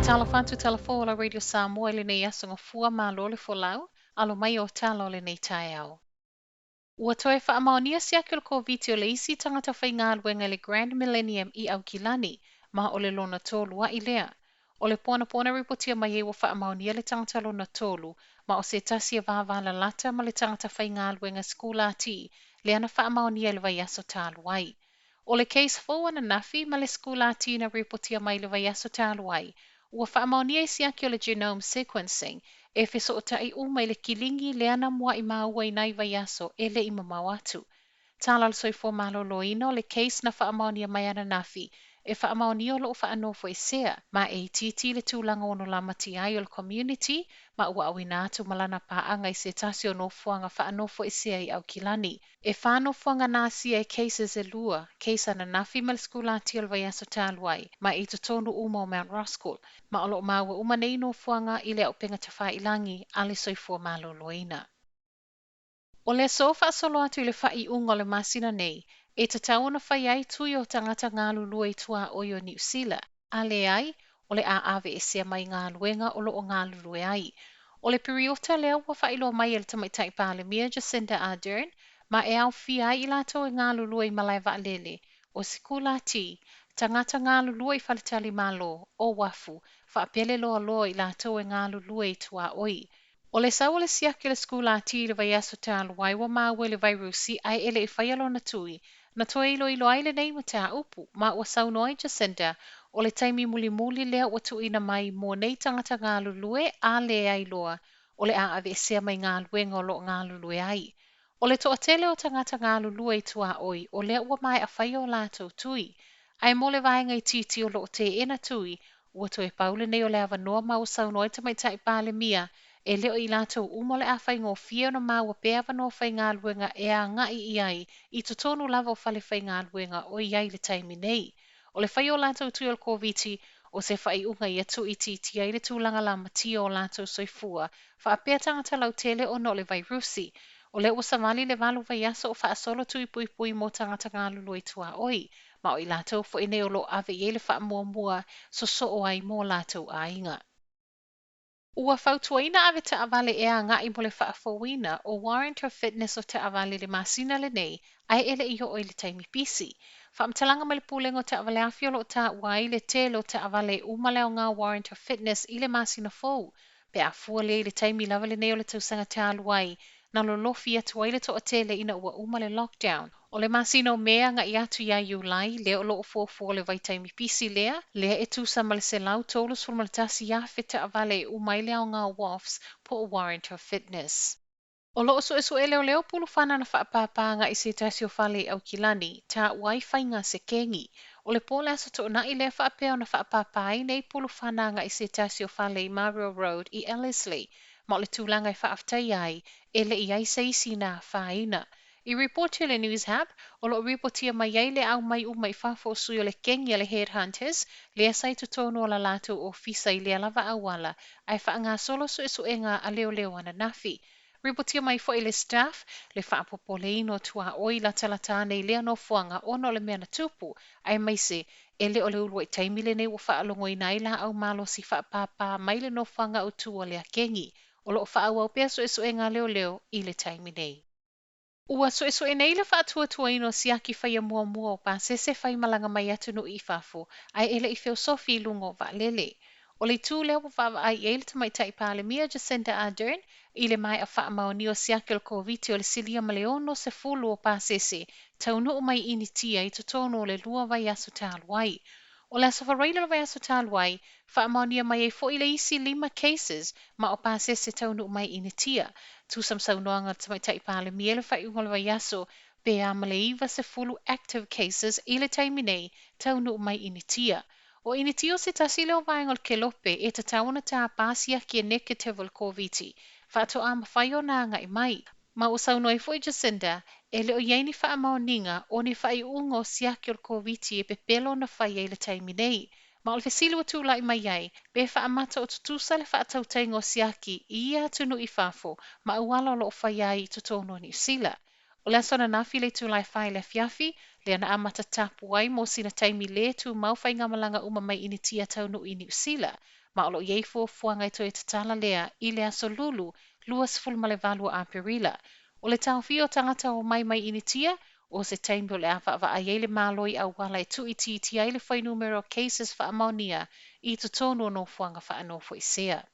Talofa atu talafou o la Radio Samoa i lenei aso gafua malo le folau, alo mai o tala o lenei taeao. Ua toe faamaonia siaki o le Koviti o le isi tagata faigaluega i le Grand Millennium i Aukilani, ma o le lona tolu a'i lea. O le po anapo na ripotia mai ai ua faamaonia le tagata lona tolu, ma o se tasi e vavalalata ma le tagata faigaluega sikulati lea na faamaonia i le vaiaso talu ai. O le case fou ananafi ma le sikulati na ripotia mai i le vaiaso talu ai, ua faamaonia i siaki o le genome sequencing e fesootai uma i le kiligi lea na mua'i maua i nai vaiaso e le i mamao atu. Tala a le Soifua Maloloina o le case na faamaonia mai ananafi e faamaonia o lo o faanofoesea ma e itiiti le tulaga ono lamatia ai o le community ma ua auina atu ma lana paaga i se tasi o nofoaga faanofoesea i Aukilani. E whā nofoaga na asia e cases e lua, case ananafi ma le sikulati o le vaiaso talu ai, ma i totonu uma o Mount Roskill, ma o lo o maua uma nei nofoaga i le auupega tafailagi a le Soifua Maloloina. O le aso faasolo atu i le faaiuga o le masina nei, e tatau ona fai ai tui o tagata galulue i tuaoi o Niu Sila, a leai, o le a aveesea mai galuega o lo o galulue ai. O le piriota lea ua faailoa mai e le Tamaitai Palemia Jacinda Ardern, ma e aofia ai i latou e galulue i malae vaalele, o sikulati, tagata galulue i faletalimalo, o uafu, faapea le loaloa i latou e galulue i tuaoi. O le sau o le siaki o le sikulati i le vaiaso talu ai ua maua i le vairusi ae e le i faia lona tui, na toe iloilo ai lenei mataupu, ma ua saunoa ai Jacinda, o le taimi mulimuli lea ua tuuina mai mo nei tagata galulue a leai loa, o le a aveesea mai galuega o lo o galulue ai. O le toatele o tagata galulue i tuaoi, o lea ua maea faia o latou tui. Ae mo le vaega itiiti o lo o teena tui, ua toe pau lenei o le avanoa ma ua saunoa ai le Tamaitai Palemia, e le o i latou uma o le a faigofie ona maua pea avanoa faigaluega e agai i ai i totonu lava o fale faigaluega o i ai i le taimi nei. O le fai o latou tui o le Koviti, o se faaiuga ia tuuitiitia ai le tulaga lamatia o latou soifua, faapea tagata lautele ona o le vairusi. O lea ua savali le 8 vaiaso o faasolo tui puipui mo tagata galulue i tuaoi, ma o i latou foi nei o lo o ave i ai le faamuamua sosoo ai mo latou aiga. Ua fautuaina avetaavale e agai mo le faafouina o Warrant of Fitness o taavale i le masina lenei ae e le i oo i le taimi pisi. Faamatalaga mai le Pulega o Taavaleafi o lo o taua ai le tele o taavale e uma le aoga Warrant of Fitness i le masina fou, pe a fua lea i le taimi lava lenei o le tausaga talu ai na lolofi atu ai le toatele ina ua uma le lockdown. O le masina o Me agai atu ia Iulai lea o lo o fuafua le vaitaimi pisi lea, lea e tusa ma le 131,000 taavale e uma ai le aoga o WOFs po o Warrant of Fitness. O lo o suesue leoleo pulufana na faapāpā agai se tasi o fale i Aukilani, taua ai faiga sekegi. O le po o le Aso Toonai lea faapea ona faapāpā ai nei pulufana agai se tasi o fale i Mariel Road i Ellerslie, ma o le tulaga e faafetaia ai, e le i ai se isi na afaina. I ripoti a le Newshub, o lo o ripotia mai ai le aumai uma i fafo o sui o le kengi a le Headhunters, lea sa i totonu o la latou ofisa i lea lava auala, ae faagasolo suesuega a leoleo ananafi. Ripotia mai foi le Stuff, le faapopoleina o tuaoi latalata ane i lea nofoaga ona o le mea na tupu, aemaise e le o le uluai taimi lenei ua faalogoina ai laau malosi faapāpā mai le nofoaga autu o lea kengi. O lo o faaauau pea suesuega a leoleo i le taimi nei. Ua suesue nei le faatuatuaina o siaki faia muamua o pasese faimalaga mai atunuu i fafo ae e le i feosofi i luga o vaalele. O le itu lea ua vaavaai i ai le Tamaitai Palemia Jacinda Ardern i le maea faamaonia o siaki o le Koviti o le silia ma le 60 o pasese taunuu mai Initia i totonu o le 2 vaiaso talu ai. O le Aso Faraile o le vaiaso talu ai, faamaonia mai ai foi le isi 5 cases ma o pasese taunuu mai Initia. Tusa ma saunoaga a le Tamaitai Palemia i le faaiuga o le vaiaso, pe a ma le 90 active cases i le taimi nei taunuu mai Initia. O Initia o se tasi lea o vaega o le kelope e tatau ona tāpā siaki e negative o le Koviti, faatoa mafai ona agai mai. Ma ua saunoa ai foi Jacinda, e le o i ai ni faamaoniga o ni faaiuga o siaki o le Koviti e pepelo ona fai ai i le taimi nei. Ma o le fesili ua tulai mai ai, pe faamata o tutusa le faatautaiga o siaki i ia atunuu i fafo ma auala o lo o faia ai i totonu o Niu Sila. O le aso ananafi i le itula e 4 i le afiafi, lea na amata tapu ai mo sina taimi lē tumau faigamalaga uma mai Initia taunuu i Niu Sila. Ma o lo o i ai fuafuaga e toe tatala lea i le aso Lulu 28 o Aperila. O le taofia o tagata omai mai Initia, o se taimi o le a vaavaai ai le Malo i auala e tuuitiitia ai le fuainumera o cases faamaonia i totonu o nofoaga faanofoesea.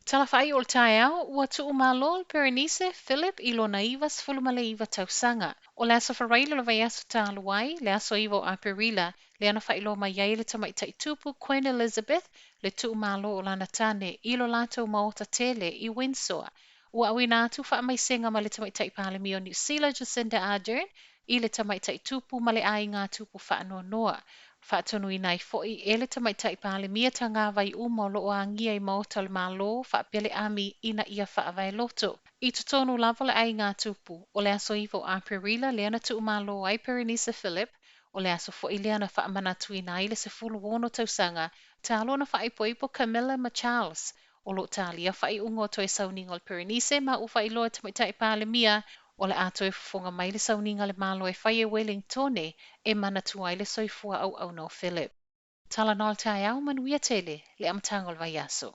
Tala faaiu o le taeao, ua tuumalo le Perenise Philip i lona 99 tausaga. O le aso Faraile o le vaiaso talu ai, le aso 9 o Aperila, lea na faailoa mai ai e le tamaitai tupu Queen Elizabeth le tuumalo o lana tane i lo latou maota tele i Windsor. Ua auina atu faamaisega mai le tamaitai Palemia o Niu Sila Jacinda Ardern i le tamaitai tupu ma le aiga tupu faanoanoa. Faatonuina ai foi e le tamaitai Palemia tagavai uma o lo o agia i maota o le Malo faapea le ami ina ia faavae loto. I totonu lava o le aiga tupu, o le aso 9 o Aperila lea na tuumalo ai Perenise Philip, o le aso foi lea na faamanatuina ai le 16 tausaga talu ona faaipoipo Camilla ma Charles. O lo o talia faaiuga o toe sauniga o le Perenise ma ua faailoa e tamaitai Palemia o le a toe fofoga mai le sauniga a le Malo e fai e Wellingtone e manatua ai le soifua auauna o Philip. Talanoa o le taeao, manuia tele le amataga o le vaiaso.